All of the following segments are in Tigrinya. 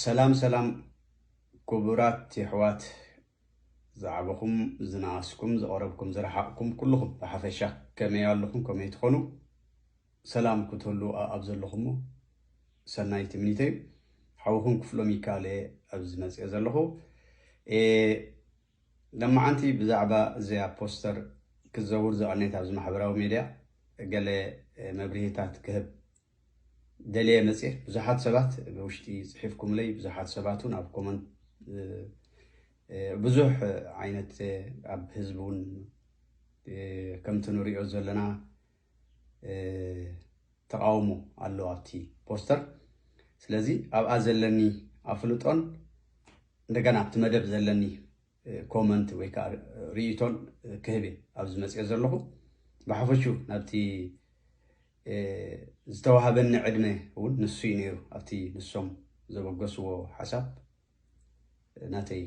ሰላም ሰላም ክቡራት የሕዋት፣ ዝዓበኹም ዝነኣስኩም ዝቐረብኩም ዝረሓቕኩም ኩልኹም ብሓፈሻ ከመይ ኣለኹም? ከመይ ትኾኑ? ሰላም ክትህሉ ኣብ ዘለኹሞ ሰናይ ትምኒተይ። ሓውኹም ክፍሎም ይካለ ኣብዚ መፅኦ ዘለኹ። ለማዓንቲ ብዛዕባ እዚኣ ፖስተር ክዘውር ዝቐነየት ኣብዚ ማሕበራዊ ሜድያ ገለ መብርሂታት ክህብ ደልየ መፅየ። ብዙሓት ሰባት ብውሽጢ ፅሒፍኩምለይ፣ ብዙሓት ሰባት እውን ኣብ ኮመንት ብዙሕ ዓይነት ኣብ ህዝቢ እውን ከምቲ ንሪኦ ዘለና ተቃውሞ ኣሎ ኣብቲ ፖስተር። ስለዚ ኣብኣ ዘለኒ ኣፍልጦን እንደገና ኣብቲ መደብ ዘለኒ ኮመንት ወይ ከዓ ርእይቶን ክህብ እየ ኣብዚ መፅኦ ዘለኹ። ብሓፈሹ ናብቲ ዝተዋሃበኒ ዕድመ እውን ንሱ እዩ ነይሩ። ኣብቲ ንሶም ዘበገስዎ ሓሳብ ናተይ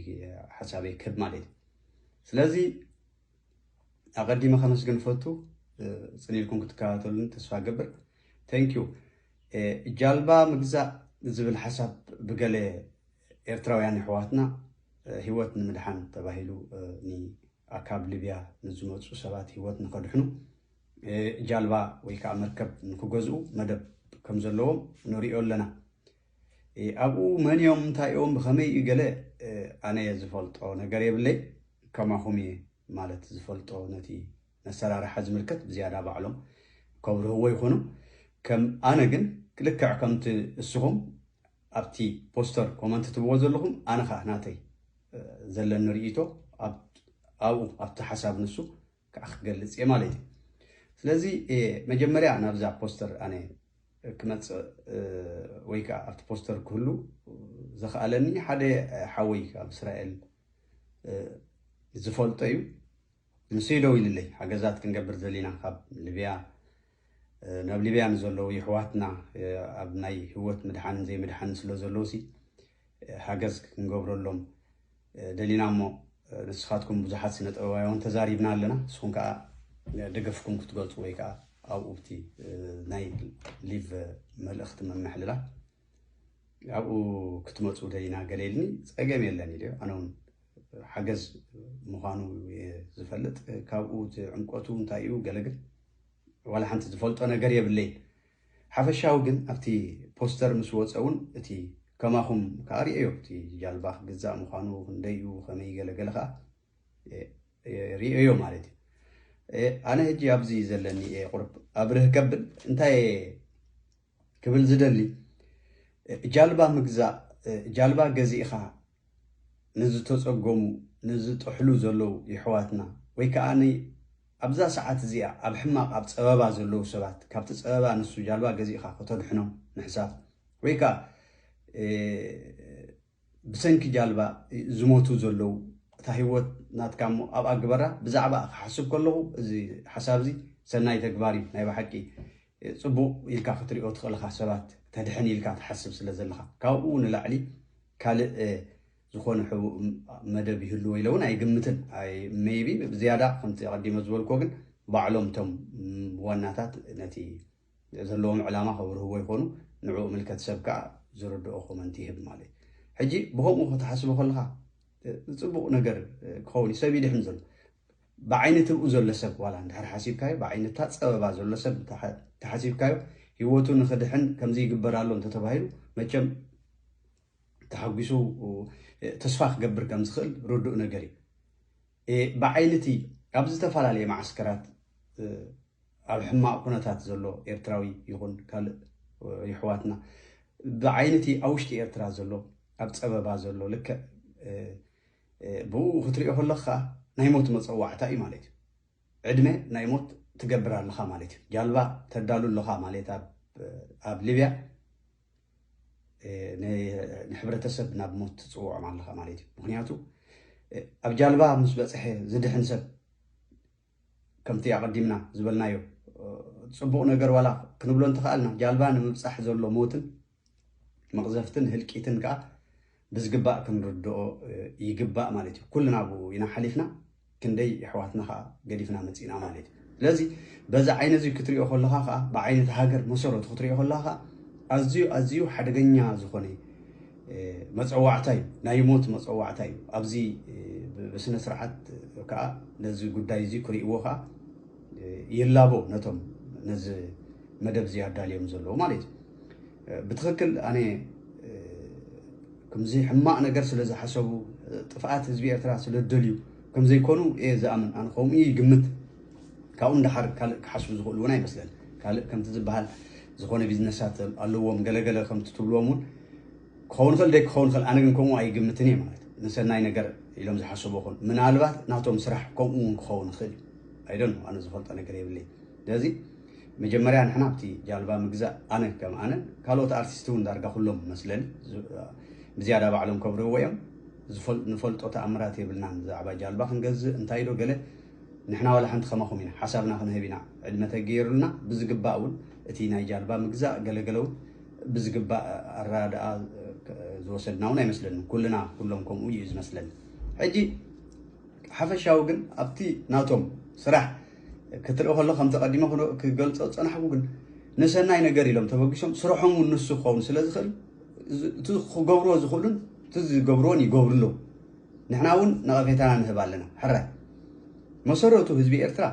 ሓሳበይ ክህብ ማለት እዩ። ስለዚ ኣቐዲመ ከመስግን ፈቱ። ፅን ኢልኩም ክትከታተሉን ተስፋ ገብር። Thank you። ጃልባ ምግዛእ ዝብል ሓሳብ ብገለ ኤርትራውያን ኣሕዋትና ህይወት ንምድሓን ተባሂሉ ካብ ሊብያ ንዝመፁ ሰባት ህይወት ንኸድሕኑ ጃልባ ወይ ከዓ መርከብ ንክገዝኡ መደብ ከም ዘለዎም ንሪኦ ኣለና። ኣብኡ መን እዮም፣ እንታይ እዮም፣ ብኸመይ እዩ ገለ ኣነ ዝፈልጦ ነገር የብለይ። ከማኹም እየ ማለት ዝፈልጦ፣ ነቲ መሰራርሓ ዝምልከት ብዝያዳ ባዕሎም ከብርህዎ ይኾኑ። ከም ኣነ ግን ልክዕ ከምቲ እስኹም ኣብቲ ፖስተር ኮመንት ትብዎ ዘለኹም፣ ኣነ ኸዓ ናተይ ዘለኒ ርእይቶ ኣብኡ ኣብቲ ሓሳብ ንሱ ከዓ ክገልፅ እየ ማለት እዩ። ስለዚ መጀመርያ ናብዛ ፖስተር ኣነ ክመፅእ ወይ ከዓ ኣብቲ ፖስተር ክህሉ ዘኽኣለኒ ሓደ ሓወይ ኣብ እስራኤል ዝፈልጦ እዩ። ንሱ እዩ ደው ኢልለይ፣ ሓገዛት ክንገብር ደሊና ካብ ሊብያ ናብ ሊብያ ንዘለዉ ይሕዋትና ኣብ ናይ ህይወት ምድሓንን ዘይምድሓንን ስለ ዘለዉ ሲ ሓገዝ ክንገብረሎም ደሊና እሞ ንስኻትኩም ብዙሓት ስነ ጥበባውያን ተዛሪብና ኣለና። ንስኹም ከዓ ደገፍኩም ክትገልፁ ወይ ከዓ ኣብኡ ብቲ ናይ ሊቭ መልእኽቲ መምሕልላ ኣብኡ ክትመፁ ደሊና ገለ ኢልኒ። ፀገም የለን ኢሉ። ኣነ እውን ሓገዝ ምዃኑ እየ ዝፈልጥ። ካብኡ እቲ ዕምቆቱ እንታይ እዩ ገለ ግን ዋላ ሓንቲ ዝፈልጦ ነገር የብለይን። ሓፈሻዊ ግን ኣብቲ ፖስተር ምስ ወፀ እውን እቲ ከማኹም ከዓ ርእዮ፣ እቲ ጃልባ ክግዛእ ምዃኑ ክንደይ እዩ፣ ከመይ ገለ ገለ ከዓ ርእዮ ማለት እዩ። ኣነ ሕጂ ኣብዚ ዘለኒ እየ ቁርብ ኣብርህ ከብል እንታይ ክብል ዝደሊ፣ ጃልባ ምግዛእ፣ ጃልባ ገዚእኻ ንዝተፀገሙ ንዝጥሕሉ ዘለዉ የሕዋትና ወይ ከዓ ኣብዛ ሰዓት እዚኣ ኣብ ሕማቕ ኣብ ፀበባ ዘለዉ ሰባት ካብቲ ፀበባ ንሱ ጃልባ ገዚእኻ ከተድሕኖም ምሕሳብ ወይ ከዓ ብሰንኪ ጃልባ ዝሞቱ ዘለዉ እታ ህይወት ናትካ እሞ ኣብኣ ግበራ። ብዛዕባ ክሓስብ ከለኹ እዚ ሓሳብ እዚ ሰናይ ተግባር እዩ። ናይ ብሓቂ ፅቡቕ ኢልካ ክትሪኦ ትኽእልኻ ሰባት ተድሕን ኢልካ ትሓስብ ስለ ዘለኻ ካብኡ ንላዕሊ ካልእ ዝኾነ ሕቡእ መደብ ይህልዎ ኢለ እውን ኣይግምትን። ሜይቢ ብዝያዳ ከምቲ ኣቐዲመ ዝበልኮ ግን ባዕሎም እቶም ዋናታት ነቲ ዘለዎም ዕላማ ከብርህዎ ይኾኑ። ንዕኡ ምልከት ሰብ ከዓ ዝርድኦ ኮመንት ይህብ ማለት እዩ። ሕጂ ብኸምኡ ከተሓስቦ ከለኻ ፅቡቕ ነገር ክኸውን እዩ። ሰብ ይድሕን ዘሎ ብዓይኒ ትብኡ ዘሎ ሰብ ዋላ እንድሕር ሓሲብካዮ ብዓይኒ እታ ፀበባ ዘሎ ሰብ ተሓሲብካዮ ህይወቱ ንክድሕን ከምዚ ይግበር ኣሎ እንተተባሂሉ መቸም ተሓጒሱ ተስፋ ክገብር ከም ዝኽእል ርዱእ ነገር እዩ። ብዓይኒ እቲ ኣብ ዝተፈላለየ መዓስከራት ኣብ ሕማቕ ኩነታት ዘሎ ኤርትራዊ ይኹን ካልእ ይሕዋትና ብዓይኒ እቲ ኣብ ውሽጢ ኤርትራ ዘሎ ኣብ ፀበባ ዘሎ ልክዕ ብኡ ክትሪኦ ከለኻ ናይ ሞት መፀዋዕታ እዩ ማለት እዩ። ዕድመ ናይ ሞት ትገብር ኣለኻ ማለት እዩ። ጃልባ ተዳሉ ኣለኻ ማለት ኣብ ሊብያ ንሕብረተሰብ ናብ ሞት ትፅውዖም ኣለኻ ማለት እዩ። ምክንያቱ ኣብ ጃልባ ምስ በፅሐ ዝድሕን ሰብ ከምቲ ኣቐዲምና ዝበልናዮ ፅቡቕ ነገር ዋላ ክንብሎ እንተኽኣልና ጃልባ ንምብፃሕ ዘሎ ሞትን መቕዘፍትን ህልቂትን ከዓ ብዝግባእ ክንርድኦ ይግባእ ማለት እዩ። ኩልና ብኡ ኢና ሓሊፍና ክንደይ የሕዋትና ከዓ ገዲፍና መፂእና ማለት እዩ። ስለዚ በዚ ዓይነ እዚ ክትሪኦ ከለኻ ከዓ ብዓይነት ሃገር መሰረቱ ክትሪኦ ከለኻ ከዓ ኣዝዩ ኣዝዩ ሓደገኛ ዝኾነ መፀዋዕታ እዩ፣ ናይ ሞት መፀዋዕታ እዩ። ኣብዚ ብስነ ስርዓት ከዓ ነዚ ጉዳይ እዚ ክርእይዎ ከዓ ይላቦ ነቶም ነዚ መደብ እዚ ኣዳልዮም ዘለዉ ማለት እዩ። ብትኽክል ኣነ ከምዚ ሕማቕ ነገር ስለ ዝሓሰቡ፣ ጥፍኣት ህዝቢ ኤርትራ ስለ ዝደልዩ ከም ዘይኮኑ እየ ዝኣምን። ኣነ ከምኡ ይግምት። ካብኡ ንደሓር ካልእ ክሓስቡ ዝኽእሉ እውን ኣይመስለን። ካልእ ከምቲ ዝበሃል ዝኾነ ቢዝነሳት ኣለዎም፣ ገለገለ ከምቲ ትብልዎም እውን ክኸውን ይኽእል፣ ደይ ክኸውን ይኽእል። ኣነ ግን ከምኡ ኣይግምትን እየ ማለት እዩ። ንሰናይ ነገር ኢሎም ዝሓስቡ ይኹን፣ ምናልባት ናቶም ስራሕ ከምኡ እውን ክኸውን ይኽእል እዩ። ኣይደን ኣነ ዝፈልጦ ነገር የብለይ። ስለዚ መጀመርያ ንሕና ኣብቲ ጃልባ ምግዛእ፣ ኣነ ከም ኣነ፣ ካልኦት ኣርቲስት እውን ዳርጋ ኩሎም መስለኒ ብዝያዳ ባዕሎም ከብርህዎ እዮም። ንፈልጦ ተኣምራት የብልናን። ብዛዕባ ጃልባ ክንገዝእ እንታይ ዶ ገለ፣ ንሕና ዋላ ሓንቲ ከማኹም ኢና፣ ሓሳብና ክንህብ ኢና። ዕድመ ተገይሩልና ብዝግባእ እውን እቲ ናይ ጃልባ ምግዛእ ገለገለ እውን ብዝግባእ ኣረዳድኣ ዝወሰድና እውን ኣይመስለንን። ኩልና ኩሎም ከምኡ እዩ ዝመስለኒ። ሕጂ ሓፈሻዊ ግን ኣብቲ ናቶም ስራሕ ክትርኢ ከሎ ከምቲ ቀዲመ ክገልጾ ዝጸናሕኩ ግን ንሰናይ ነገር ኢሎም ተበጊሶም ስርሖም እውን ንሱ ክኸውን ስለ ዝኽእል እቲ ክገብርዎ ዝኽእሉን እቲ ዝገብርዎን ይገብሩ ኣለዉ። ንሕና እውን ነቐፌታና ንህብ ኣለና። ሕራይ መሰረቱ ህዝቢ ኤርትራ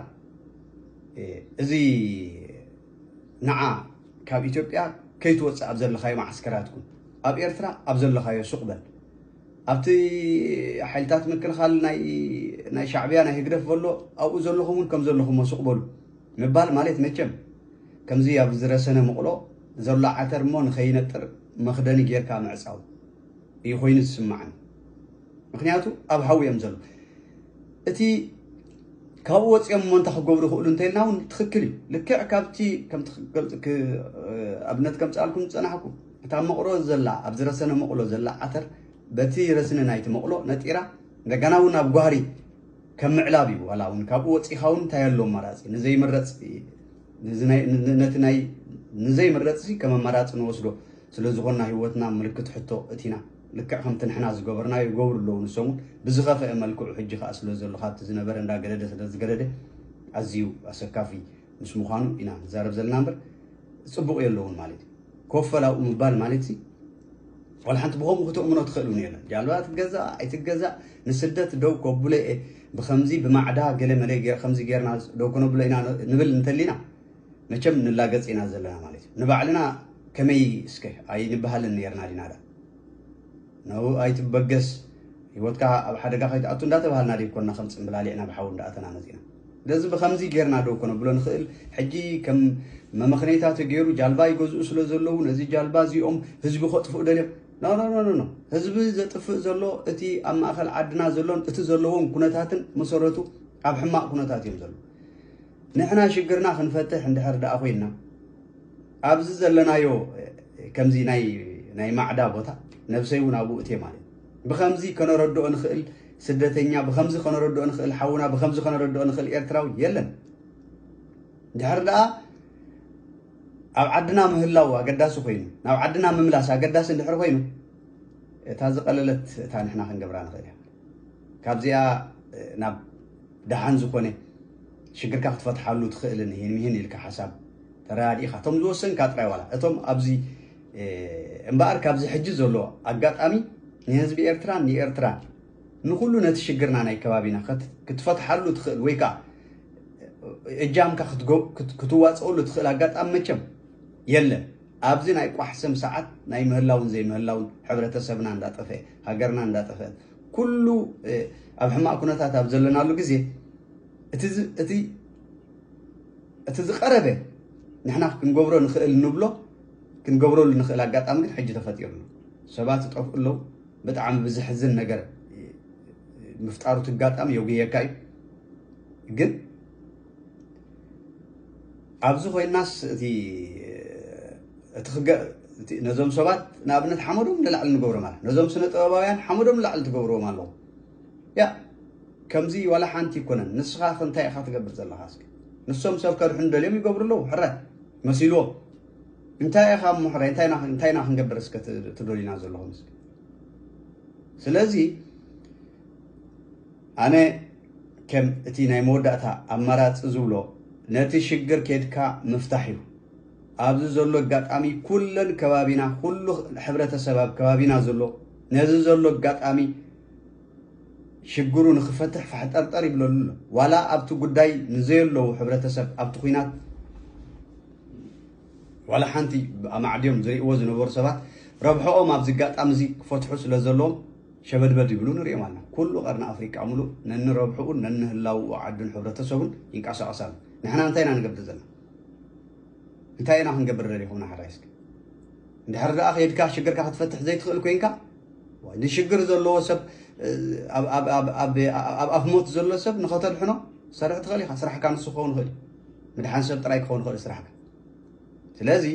እዚ ንዓ ካብ ኢትዮጵያ ከይትወፅእ ኣብ ዘለኻዮ መዓስከራት ኩን፣ ኣብ ኤርትራ ኣብ ዘለኻዮ ሱቕ በል። ኣብቲ ሓይልታት ምክልኻል ናይ ሻዕብያ ናይ ህግደፍ ዘሎ ኣብኡ ዘለኹም እውን ከም ዘለኹም ሱቕ በሉ ምባል ማለት መቸም ከምዚ ኣብ ዝረሰነ መቕሎ ዘሎ ዓተር እሞ ንኸይነጥር መኽደኒ ጌርካ ምዕፃው እዩ ኮይኑ ዝስማዓኒ። ምክንያቱ ኣብ ሓዊ እዮም ዘሎ። እቲ ካብኡ ወፂኦም እሞ እንታይ ክገብሩ ይኽእሉ እንተኢልና እውን ትኽክል እዩ። ልክዕ ካብቲ ከምቲ ክገልፅ ክ- ኣብነት ከምፅኣልኩም ዝፀናሕኩ እታ መቕሎ ዘላ ኣብ ዝረሰነ መቕሎ ዘላ ዓተር በቲ ረስኒ ናይቲ መቕሎ ነጢራ እንደገና እውን ኣብ ጓህሪ ከም ምዕላብ እዩ። ዋላ እውን ካብኡ ወፂኻ እውን እንታይ ኣሎ ኣማራፂ ንዘይምረፅ ነቲ ናይ ንዘይምረፅሲ ከም ኣማራፂ ንወስዶ ስለ ዝኾንና ህይወትና ምልክት ሕቶ እቲና ልክዕ ከምቲ ንሕና ዝገበርናዮ ይገብሩ ኣለዉ ንሶም እውን ብዝኸፍአ መልክዑ ሕጂ ከዓ ስለ ዘሎ ካብቲ ዝነበረ እንዳገደደ ስለ ዝገደደ ኣዝዩ ኣሰካፊ ምስ ምዃኑ ኢና ንዛረብ ዘለና እምበር ፅቡቕ የለውን ማለት እዩ። ኮፈል ኣብኡ ምባል ማለት ሲ ዋላ ሓንቲ ብኸምኡ ክትእምኖ ትኽእል እውን የለን። ጃልባ ትገዛእ ኣይትገዛእ ንስደት ደው ከብሎ እየ ብኸምዚ ብማዕዳ ገለ መለ ገይር ከምዚ ገይርና ደው ከነብሎ ኢና ንብል እንተሊና መቸም ንላገፅ ኢና ዘለና ማለት እዩ። ንባዕልና ከመይ እስከ ኣይንበሃልን ነርና ዲና ዳ ነው ኣይትበገስ ህይወትካ ኣብ ሓደጋ ከይትኣቱ እንዳተባሃልና ደይኮንና ከም ፅምብላሊዕ ናብ ሓዊ እንዳኣተና መፂና። ስለዚ ብከምዚ ጌርና ዶ ከነብሎ ንኽእል? ሕጂ ከም መመኽነይታ ተገይሩ ጃልባ ይገዝኡ ስለ ዘለዉ ነዚ ጃልባ እዚኦም ህዝቢ ከጥፍኡ ደልዮም ኖ ኖ ኖ ኖ ህዝቢ ዘጥፍእ ዘሎ እቲ ኣብ ማእኸል ዓድና ዘሎን እቲ ዘለዎም ኩነታትን መሰረቱ ኣብ ሕማቕ ኩነታት እዮም ዘለዉ። ንሕና ሽግርና ክንፈትሕ እንድሕር ደኣ ኮይንና ኣብዚ ዘለናዮ ከምዚ ናይ ናይ ማዕዳ ቦታ ነብሰይ እውን ኣብኡ እትየ ማለት እዩ። ብከምዚ ከነረድኦ ንኽእል ስደተኛ ብከምዚ ከነረድኦ ንኽእል ሓውና ብከምዚ ከነረድኦ ንኽእል ኤርትራዊ የለን። እንድሕር ደኣ ኣብ ዓድና ምህላው ኣገዳሲ ኮይኑ ናብ ዓድና ምምላስ ኣገዳሲ እንድሕር ኮይኑ እታ ዝቐለለት እታ ንሕና ክንገብራ ንኽእል ኢና። ካብዚኣ ናብ ደሓን ዝኾነ ሽግርካ ክትፈትሓሉ ትኽእልን ይህን ምሂን ኢልካ ሓሳብ ተረዳዲእካ እቶም ዝወሰንካ ጥራይ ዋላ እቶም ኣብዚ እምበኣር ካብዚ ሕጂ ዘሎ ኣጋጣሚ ንህዝቢ ኤርትራን ንኤርትራን ንኩሉ ነቲ ሽግርና ናይ ከባቢና ክትፈትሓሉ ትኽእል ወይ ከዓ እጃምካ ክትዋፀኡሉ ትኽእል ኣጋጣሚ መቸም የለን። ኣብዚ ናይ ቋሕሰም ሰዓት ናይ ምህላውን ዘይምህላውን ሕብረተሰብና እንዳጠፈአ ሃገርና እንዳጠፈአት ኩሉ ኣብ ሕማቕ ኩነታት ኣብ ዘለናሉ ግዜ እቲ ዝቐረበ ንሕና ክንገብሮ ንኽእል ንብሎ ክንገብረሉ ንኽእል ኣጋጣሚ ግን ሕጂ ተፈጢሩ ኣሎ። ሰባት ይጠፍኡ ኣለዉ። ብጣዕሚ ብዝሕዝን ነገር ምፍጣሩ ትጋጣሚ የጉየካ እዩ። ግን ኣብዚ ኮይናስ እቲ ነዞም ሰባት ንኣብነት ሓመዶም ንላዕሊ ንገብሮም ኣለ ነዞም ስነ ጥበባውያን ሓመዶም ንላዕሊ ትገብርዎም ኣለዉ። ያ ከምዚ ዋላ ሓንቲ ይኮነን። ንስኻ እንታይ ኢኻ ትገብር ዘለኻ? እስኪ ንሶም ሰብ ከድሕኑ ደልዮም ይገብሩ ኣለዉ። ሕራይ መሲልዎም እንታይ ኢኻ እሞ ሕራይ እንታይ ኢና ክንገብር እስከ ትደልዩና ዘለኹም? እስኪ ስለዚ ኣነ ከም እቲ ናይ መወዳእታ ኣማራፂ ዝብሎ ነቲ ሽግር ኬድካ ምፍታሕ እዩ። ኣብዚ ዘሎ ኣጋጣሚ ኩለን ከባቢና፣ ኩሉ ሕብረተሰብ ኣብ ከባቢና ዘሎ ነዚ ዘሎ ኣጋጣሚ ሽግሩ ንክፈትሕ ፋሕጠርጠር ይብለሉ ኣሎ። ዋላ ኣብቲ ጉዳይ ንዘየለዉ ሕብረተሰብ ኣብቲ ኲናት ዋላ ሓንቲ ኣማዕድዮም ዝርእይዎ ዝነበሩ ሰባት ረብሕኦም ኣብዚ ኣጋጣሚ እዚ ክፈትሑ ስለ ዘለዎም ሸበድበድ ይብሉ ንሪኦም ኣለና። ኩሉ ቀርኒ ኣፍሪቃ ሙሉእ ነንረብሕኡን ነንህላውኡ ዓዱን ሕብረተሰቡን ይንቀሳቐስ ኣሎ። ንሕና እንታይ ኢና ንገብር ዘለና? እንታይ ኢና ክንገብር ደሊኹም ንሓራይ እስኪ? እንድሕር ደኣ ከይድካ ሽግርካ ክትፈትሕ ዘይትኽእል ኮይንካ፣ ዋይ፣ ንሽግር ዘለዎ ሰብ፣ ኣብ ኣፍ ሞት ዘሎ ሰብ ንኸተድሕኖ ሰርሕ ትኽእል ኢኻ። ስራሕካ ንሱ ክኸውን ይኽእል እዩ። ምድሓን ሰብ ጥራይ ክኸውን ይኽእል ስራሕካ። ስለዚ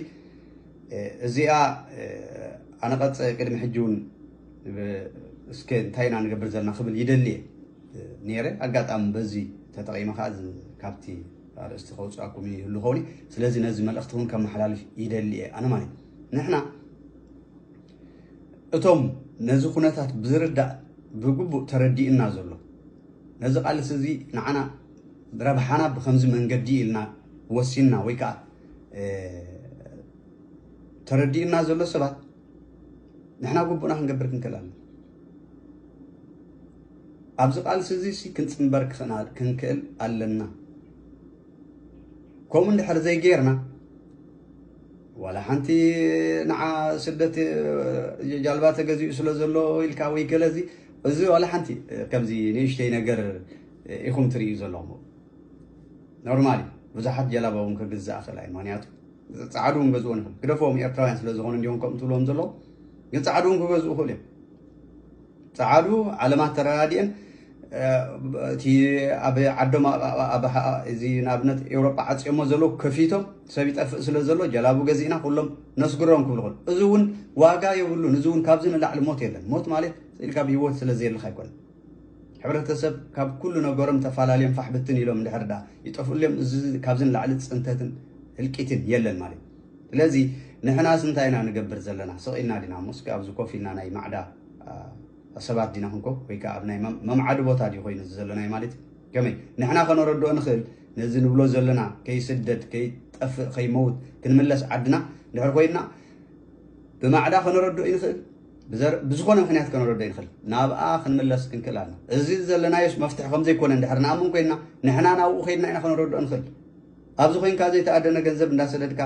እዚኣ ኣነቐጸ ቅድሚ ሕጂ እውን እስከ እንታይ ኢና ንገብር ዘለና ክብል ይደሊ እየ ነይረ። ኣጋጣሚ በዚ ተጠቒመ ከዓ ካብቲ ኣርእስቲ ከውፅኣኩም ይህሉ ኸውን። ስለዚ ነዚ መልእኽቲ እውን ከመሓላልፍ ይደሊ እየ ኣነ ማለት እዩ። ንሕና እቶም ነዚ ኩነታት ብዝርዳእ ብግቡእ ተረዲእና ዘሎ ነዚ ቃልሲ እዚ ንዓና ረብሓና ብከምዚ መንገዲ ኢልና ወሲንና ወይ ከዓ ተረዲእና ዘሎ ሰባት ንሕና ግቡእና ክንገብር ክንክእል ኣለና። ኣብዚ ቃልሲ እዚ ሲ ክንፅንበር ክኽና- ክንክእል ኣለና። ከምኡ እንድሕር ዘይጌርና ዋላ ሓንቲ ንዓ ስደት ጃልባ ተገዚኡ ስለ ዘሎ ኢልካ ወይ ገለዚ እዚ ዋላ ሓንቲ ከምዚ ንእሽተይ ነገር ኢኹም ትርእዩ ዘለኹም። ኖርማል እዩ። ብዙሓት ጀላባ እውን ክግዛእ ክእል እዩ። ምክንያቱ ፃዕዱ እውን ገዝኡ ንኽእል ግደፎም ኤርትራውያን ስለ ዝኾኑ እንዲሆም ከምኡ ትብሎም ዘለዉ ግን ፃዕዱ እውን ክገዝኡ ክእል እዮም። ፃዕዱ ዓለማት ተረዳዲአን እቲ ኣብ ዓዶም እዚ ንኣብነት ኤውሮጳ ዓፅዮሞ ዘለዉ ከፊቶም ሰብ ይጠፍእ ስለ ዘሎ ጀላቡ ገዚእና ኩሎም ነስግሮም ክብሉ ክእል። እዚ እውን ዋጋ የብሉን። እዚ እውን ካብዚ ንላዕሊ ሞት የለን። ሞት ማለት ኢልካ ብሂወት ስለ ዘየልካ ኣይኮነን። ሕብረተሰብ ካብ ኩሉ ነገሮም ተፈላለዮም ፋሕ ብትን ኢሎም እንድሕር ዳ ይጠፍእሉ እዮም። እዚ ካብዚ ንላዕሊ ፅንተትን ህልቂትን የለን ማለት እዩ። ስለዚ ንሕናስ እንታይ ኢና ንገብር ዘለና? ስቕ ኢልና ዲና እሞ እስኪ ኣብዚ ኮፍ ኢልና ናይ ማዕዳ ሰባት ዲና ክንኮ ወይ ከዓ ኣብ ናይ መምዓዲ ቦታ ድዩ ኮይኑ እዚ ዘለናይ ማለት እዩ። ከመይ ንሕና ከነረድኦ ንኽእል ነዚ ንብሎ ዘለና ከይስደድ ከይጠፍእ ከይመውት ክንምለስ ዓድና እንድሕር ኮይንና ብማዕዳ ከነረድኦ ይንኽእል። ብዝኾነ ምክንያት ከነረድኦ ይንኽእል። ናብኣ ክንምለስ ክንክእል ኣለና። እዚ ዘለናዮስ መፍትሒ ከም ዘይኮነ እንድሕር ንኣምን ኮይንና ንሕና ናብኡ ከይድና ኢና ከነረድኦ ንኽእል። ኣብዚ ኮይንካ ዘይተኣደነ ገንዘብ እንዳሰደድካ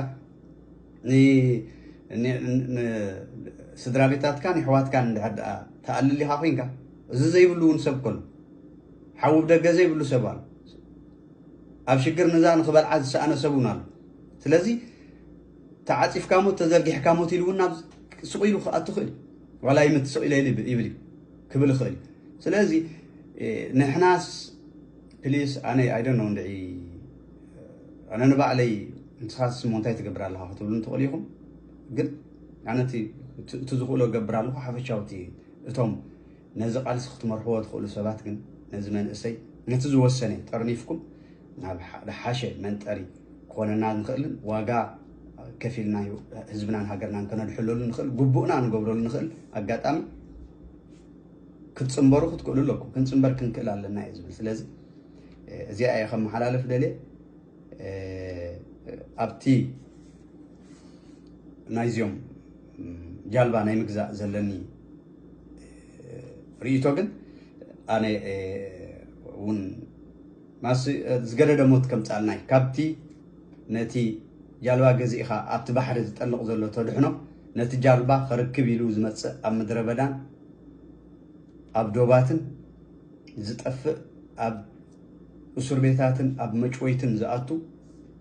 ስድራ ቤታትካን የሕዋትካን እንድሕር ደኣ ተኣልል ኢኻ ኮይንካ እዚ ዘይብሉ እውን ሰብ ከሎ ሓዊ ብደገ ዘይብሉ ሰብ ኣሎ። ኣብ ሽግር ንዛ ንኽበልዓ ዝሰኣነ ሰብ እውን ኣሎ። ስለዚ ተዓፂፍካ ሞት ተዘርጊሕካ ሞት ኢሉ እውን ናብ ስቕ ኢሉ ክኣቱ ክእል እዩ። ዋላ ይምት ስቕ ኢለ ይብል እዩ ክብል ይኽእል እዩ። ስለዚ ንሕናስ ፕሊስ ኣነ ኣይደኖ እንድዒ ኣነ ንባዕለይ ንስኻስ ስሞ እንታይ ትገብር ኣለኻ ክትብሉ ትኽእሉ ኢኹም። ግን ኣነ እቲ ዝኽእሎ ገብር ኣለኹ። ሓፈሻውቲ እቶም ነዚ ቃልሲ ክትመርሕዎ ትኽእሉ ሰባት ግን ነዚ መንእሰይ ነቲ ዝወሰነ ጠርኒፍኩም ናብ ዝሓሸ መንጠሪ ክኾነና ንኽእልን ዋጋ ከፊልና ህዝብናን ሃገርናን ከነድሕለሉ ንኽእል ግቡእና ንገብረሉ ንኽእል ኣጋጣሚ ክትፅንበሩ ክትክእሉ ኣለኩም። ክንፅንበር ክንክእል ኣለና እዩ ዝብል። ስለዚ እዚኣ እየ ከመሓላልፍ ደልየ። ኣብቲ ናይዚኦም ጃልባ ናይ ምግዛእ ዘለኒ ርእይቶ ግን ኣነ እውን ማስ ዝገደደ ሞት ከምፃልና እዩ። ካብቲ ነቲ ጃልባ ገዚእኻ ኣብቲ ባሕሪ ዝጠልቕ ዘሎ ተድሕኖ ነቲ ጃልባ ከርክብ ኢሉ ዝመፅእ ኣብ ምድረ በዳን ኣብ ዶባትን ዝጠፍእ ኣብ እሱር ቤታትን ኣብ መጭወይትን ዝኣቱ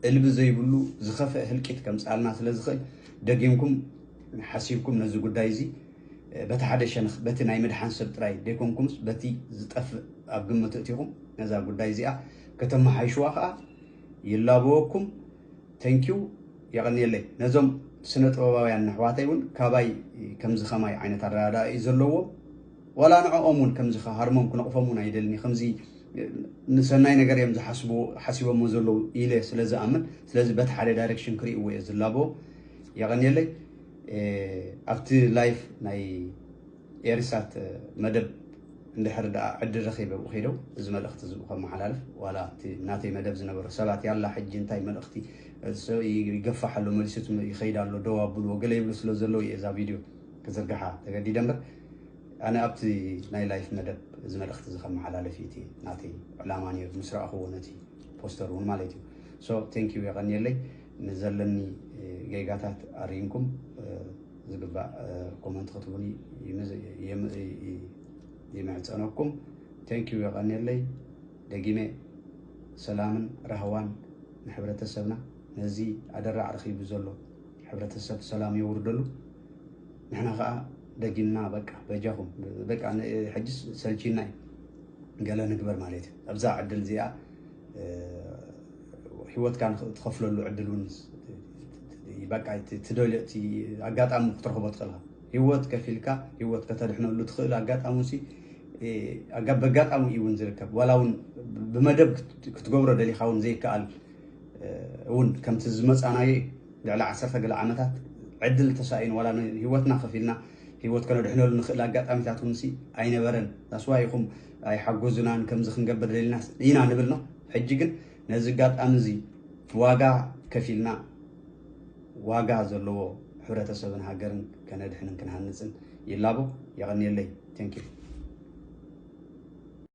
እልቢ ዘይብሉ ዝኸፍአ ህልቂት ከምፅኣልና ስለ ዝኽእል ደጊምኩም ሓሲብኩም ነዚ ጉዳይ እዚ በቲ ሓደ ሸነኽ በቲ ናይ ምድሓን ሰብ ጥራይ ደይኮንኩምስ በቲ ዝጠፍእ ኣብ ግምት እቲኹም ነዛ ጉዳይ እዚኣ ከተመሓይሽዋ ከዓ ይላበወኩም። ተንኪዩ የቐንየለይ። ነዞም ስነ ጥበባውያን ነሕዋተይ እውን ካባይ ከምዚ ከማይ ዓይነት ኣረዳድኣ እዩ ዘለዎም። ዋላ ንዕኦም እውን ከምዚ ሃርሞም ክነቕፎም እውን ኣይደልኒ። ከምዚ ንሰናይ ነገር እዮም ዝሓስቡ ሓሲቦሞ ዘለዉ ኢለ ስለ ዝኣምን ስለዚ በቲ ሓደ ዳይሬክሽን ክርእይዎ እየ ዝላቦ። የቐንየለይ። ኣብቲ ላይፍ ናይ ኤሪሳት መደብ እንድሕር ደኣ ዕድል ረኺበ ብኡ ከይደው እዚ መልእኽቲ እዚ ብኡ ከመሓላልፍ ዋላ እቲ ናተይ መደብ ዝነበሩ ሰባት ያላ ሕጂ እንታይ መልእኽቲ ይገፋሕ ኣሎ፣ መሊሱ ይኸይድ ኣሎ፣ ደው ኣብልዎ ገለ ይብሉ ስለ ዘለዉ እየ እዛ ቪድዮ ክዝርግሓ ተገዲደ እምበር፣ ኣነ ኣብቲ ናይ ላይፍ መደብ እዚ መልእኽቲ እዚ ከመሓላልፍ እቲ ናተይ ዕላማ ነይሩ፣ ምስ ረኣኽዎ ነቲ ፖስተር እውን ማለት እዩ። So thank you፣ የቐንየለይ። ንዘለኒ ጌጋታት ኣርኢምኩም ዝግባእ ኮመንት ክትቡኒ ይምሕፀነኩም። Thank you፣ የቐንየለይ። ደጊመ ሰላምን ራህዋን ንሕብረተሰብና፣ ነዚ ኣደራዕ ረኺቡ ዘሎ ሕብረተሰብ ሰላም የውርደሉ። ንሕና ከዓ ደጊምና በቃ በጃኹም በቃ ሕጅስ ሰልቺና እዩ፣ ገለ ንግበር ማለት እዩ። ኣብዛ ዕድል እዚኣ ህይወትካ ትኸፍለሉ ዕድል እውን በቃ ትደልዮ ኣጋጣሚ ክትረኽቦ ትኽእልካ። ህይወት ከፊልካ ህይወት ከተድሕነሉ ትኽእል ኣጋጣሚ ሲ በጋጣሚ እዩ እውን ዝርከብ። ዋላ እውን ብመደብ ክትገብሮ ደሊኻ እውን ዘይከኣል እውን ከምቲ ዝመፃናዮ እዩ። ልዕሊ ዓሰርተ ገለ ዓመታት ዕድል ተሳኢኑ ዋላ ህይወትና ከፊልና ህይወት ከነድሕነሉ ንኽእል ኣጋጣሚታት እውን ሲ ኣይነበረን። ዳስዋ ኢኹም ኣይሓጎዙናን፣ ከምዚ ክንገብር ደሊና ኢና ንብል ነው። ሕጂ ግን ነዚ ኣጋጣሚ እዚ ዋጋ ከፊልና ዋጋ ዘለዎ ሕብረተሰብን ሃገርን ከነድሕንን ክንሃንፅን ይላቦ። የቐንየለይ። Thank you።